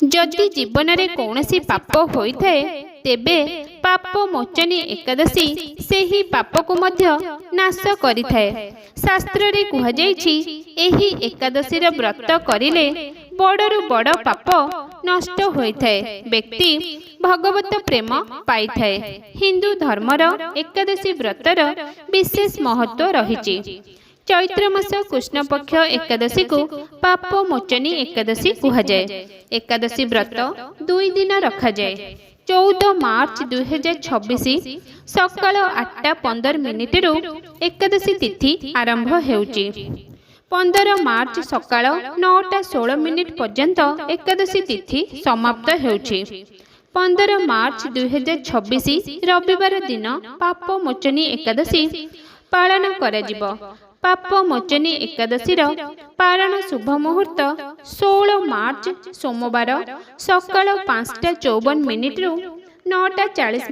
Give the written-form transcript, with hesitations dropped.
ଯଦି ଜୀବନରେ କୌଣସି ପାପ ହୋଇଥାଏ, ତେବେ ପାପ ମୋଚନୀ ଏକାଦଶୀ ସେହି ପାପକୁ ମଧ୍ୟ ନାଶ କରିଥାଏ। ଶାସ୍ତ୍ରରେ କୁହାଯାଇଛି, ଏହି ଏକାଦଶୀର ବ୍ରତ କରିଲେ ବଡ଼ରୁ ବଡ଼ ପାପ ନଷ୍ଟ ହୋଇଥାଏ, ବ୍ୟକ୍ତି ଭଗବତ ପ୍ରେମ ପାଇଥାଏ। ହିନ୍ଦୁ ଧର୍ମର ଏକାଦଶୀ ବ୍ରତର ବିଶେଷ ମହତ୍ଵ ରହିଛି। ଚୈତ୍ର ମାସ କୃଷ୍ଣପକ୍ଷ ଏକାଦଶୀକୁ ପାପ ମୋଚନୀ ଏକାଦଶୀ କୁହାଯାଏ। ଏକାଦଶୀ ବ୍ରତ 2 ଦିନ ରଖାଯାଏ। 14 ମାର୍ଚ୍ଚ 2026 ସକାଳ 8ଟା 15 ମିନିଟରୁ ଏକାଦଶୀ ତିଥି ଆରମ୍ଭ ହେଉଛି। 15 ମାର୍ଚ୍ଚ ସକାଳ 9ଟା 16 ମିନିଟ ପର୍ଯ୍ୟନ୍ତ ଏକାଦଶୀ ତିଥି ସମାପ୍ତ ହେଉଛି। 15 ମାର୍ଚ୍ଚ 2026 ରବିବାର ଦିନ ପାପ ମୋଚନୀ ଏକାଦଶୀ ପାଳନ କରାଯିବ। ପାପ ମୋଚନୀ ଏକାଦଶୀର ପାରଣ ଶୁଭ ମୁହୂର୍ତ୍ତ 16 ମାର୍ଚ୍ଚ ସୋମବାର ସକାଳ 5ଟା 54 ମିନିଟରୁ 9ଟା 40